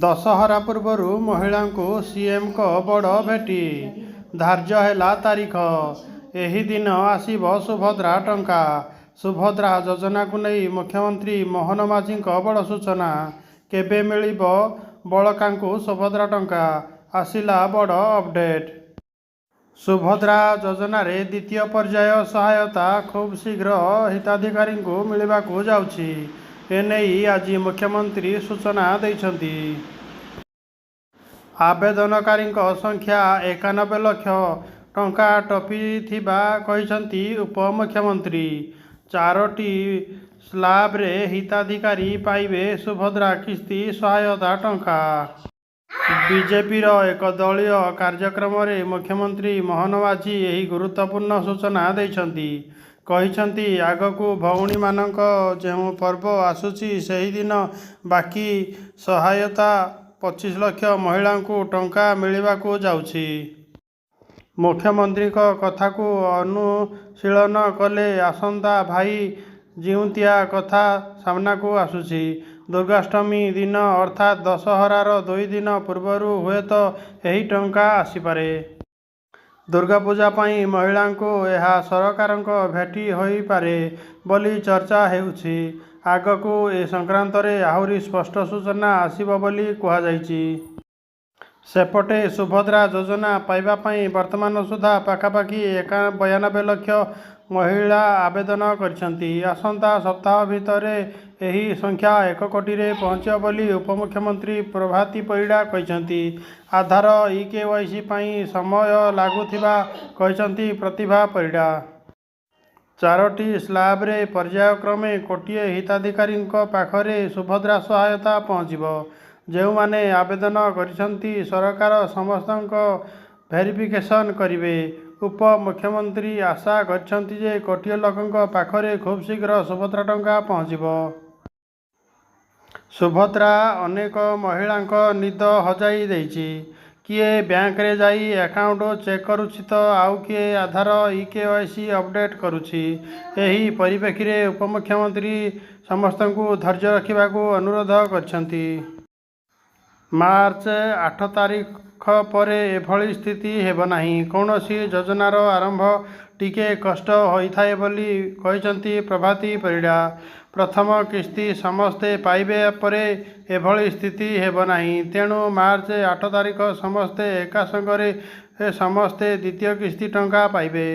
ଦଶହରା ପୂର୍ବରୁ ମହିଳାଙ୍କୁ ସିଏମଙ୍କ ବଡ଼ ଭେଟି। ଧାର୍ଯ୍ୟ ହେଲା ତାରିଖ। ଏହି ଦିନ ଆସିବ ସୁଭଦ୍ରା ଟଙ୍କା। ସୁଭଦ୍ରା ଯୋଜନାକୁ ନେଇ ମୁଖ୍ୟମନ୍ତ୍ରୀ ମୋହନ ମାଝୀଙ୍କ ବଡ଼ ସୂଚନା। କେବେ ମିଳିବ ବଳକାଙ୍କୁ ସୁଭଦ୍ରା ଟଙ୍କା? ଆସିଲା ବଡ଼ ଅପଡେଟ୍। ସୁଭଦ୍ରା ଯୋଜନାରେ ଦ୍ୱିତୀୟ ପର୍ଯ୍ୟାୟ ସହାୟତା ଖୁବଶୀଘ୍ର ହିତାଧିକାରୀଙ୍କୁ ମିଳିବାକୁ ଯାଉଛି। ଏନେଇ ଆଜି ମୁଖ୍ୟମନ୍ତ୍ରୀ ସୂଚନା ଦେଇଛନ୍ତି। ଆବେଦନକାରୀଙ୍କ ସଂଖ୍ୟା 91 ଲକ୍ଷ ଟଙ୍କା ଟପିଥିବା କହିଛନ୍ତି ଉପମୁଖ୍ୟମନ୍ତ୍ରୀ। ଚାରୋଟି ସ୍ଲାବରେ ହିତାଧିକାରୀ ପାଇବେ ସୁଭଦ୍ରା କିସ୍ତି ସହାୟତା ଟଙ୍କା। ବିଜେପିର ଏକ ଦଳୀୟ କାର୍ଯ୍ୟକ୍ରମରେ ମୁଖ୍ୟମନ୍ତ୍ରୀ ମୋହନ ମାଝୀ ଏହି ଗୁରୁତ୍ୱପୂର୍ଣ୍ଣ ସୂଚନା ଦେଇଛନ୍ତି। କହିଛନ୍ତି, ଆଗକୁ ଭଉଣୀମାନଙ୍କ ଯେଉଁ ପର୍ବ ଆସୁଛି ସେହିଦିନ ବାକି ସହାୟତା 25 ଲକ୍ଷ ମହିଳାଙ୍କୁ ଟଙ୍କା ମିଳିବାକୁ ଯାଉଛି। ମୁଖ୍ୟମନ୍ତ୍ରୀଙ୍କ କଥାକୁ ଅନୁଶୀଳନ କଲେ ଆସନ୍ତା ଭାଇ ଜିଉନ୍ତିଆ କଥା ସାମ୍ନାକୁ ଆସୁଛି। ଦୁର୍ଗାଷ୍ଟମୀ ଦିନ ଅର୍ଥାତ ଦଶହରାର 2 ଦିନ ପୂର୍ବରୁ ହୁଏତ ଏହି ଟଙ୍କା ଆସିପାରେ। ଦୁର୍ଗାପୂଜା ପାଇଁ ମହିଳାଙ୍କୁ ଏହା ସରକାରଙ୍କ ଭେଟି ହୋଇପାରେ ବୋଲି ଚର୍ଚ୍ଚା ହେଉଛି। ଆଗକୁ ଏ ସଂକ୍ରାନ୍ତରେ ଆହୁରି ସ୍ପଷ୍ଟ ସୂଚନା ଆସିବ ବୋଲି କୁହାଯାଇଛି। ସେପଟେ ସୁଭଦ୍ରା ଯୋଜନା ପାଇବା ପାଇଁ ବର୍ତ୍ତମାନ ସୁଦ୍ଧା ପାଖାପାଖି 92 ଲକ୍ଷ ମହିଳା ଆବେଦନ କରିଛନ୍ତି। ଆସନ୍ତା ସପ୍ତାହ ଭିତରେ ଏହି ସଂଖ୍ୟା 1 କୋଟିରେ ପହଞ୍ଚିବ ବୋଲି ଉପମୁଖ୍ୟମନ୍ତ୍ରୀ ପ୍ରଭାତୀ ପରିଡ଼ା କହିଛନ୍ତି। ଆଧାର ଇ-କେୱାଇସି ପାଇଁ ସମୟ ଲାଗୁଥିବା କହିଛନ୍ତି ପ୍ରତିଭା ପରିଡ଼ା। ଚାରୋଟି ସ୍ଲାବରେ ପର୍ଯ୍ୟାୟକ୍ରମେ କୋଟିଏ ହିତାଧିକାରୀଙ୍କ ପାଖରେ ସୁଭଦ୍ରା ସହାୟତା ପହଞ୍ଚିବ। ଯେଉଁମାନେ ଆବେଦନ କରିଛନ୍ତି ସରକାର ସମସ୍ତଙ୍କ ଭେରିଫିକେସନ କରିବେ। ଉପମୁଖ୍ୟମନ୍ତ୍ରୀ ଆଶା କରିଛନ୍ତି ଯେ, କୋଟିଏ ଲୋକଙ୍କ ପାଖରେ ଖୁବଶୀଘ୍ର ସୁଭଦ୍ରା ଟଙ୍କା ପହଞ୍ଚିବ। ସୁଭଦ୍ରା ଅନେକ ମହିଳାଙ୍କ ନିଦ ହଜାଇ ଦେଇଛି। କିଏ ବ୍ୟାଙ୍କରେ ଯାଇ ଆକାଉଣ୍ଟ ଚେକ୍ କରୁଛି ତ ଆଉ କିଏ ଆଧାର ଇ-କେୱାଇସି ଅପଡେଟ୍ କରୁଛି। ଏହି ପରିପ୍ରେକ୍ଷୀରେ ଉପମୁଖ୍ୟମନ୍ତ୍ରୀ ସମସ୍ତଙ୍କୁ ଧୈର୍ଯ୍ୟ ରଖିବାକୁ ଅନୁରୋଧ କରିଛନ୍ତି। ମାର୍ଚ୍ଚ 8 ତାରିଖ ପରେ ଏଭଳି ସ୍ଥିତି ହେବ ନାହିଁ। କୌଣସି ଯୋଜନାର ଆରମ୍ଭ ଟିକେ କଷ୍ଟ ହୋଇଥାଏ ବୋଲି କହିଛନ୍ତି ପ୍ରଭାତୀ ପରିଡ଼ା। ପ୍ରଥମ କିସ୍ତି ସମସ୍ତେ ପାଇବା ପରେ ଏଭଳି ସ୍ଥିତି ହେବ ନାହିଁ। ତେଣୁ ମାର୍ଚ୍ଚ 8 ତାରିଖ ସମସ୍ତେ ଏକା ସଙ୍ଗରେ ସମସ୍ତେ ଦ୍ୱିତୀୟ କିସ୍ତି ଟଙ୍କା ପାଇବେ।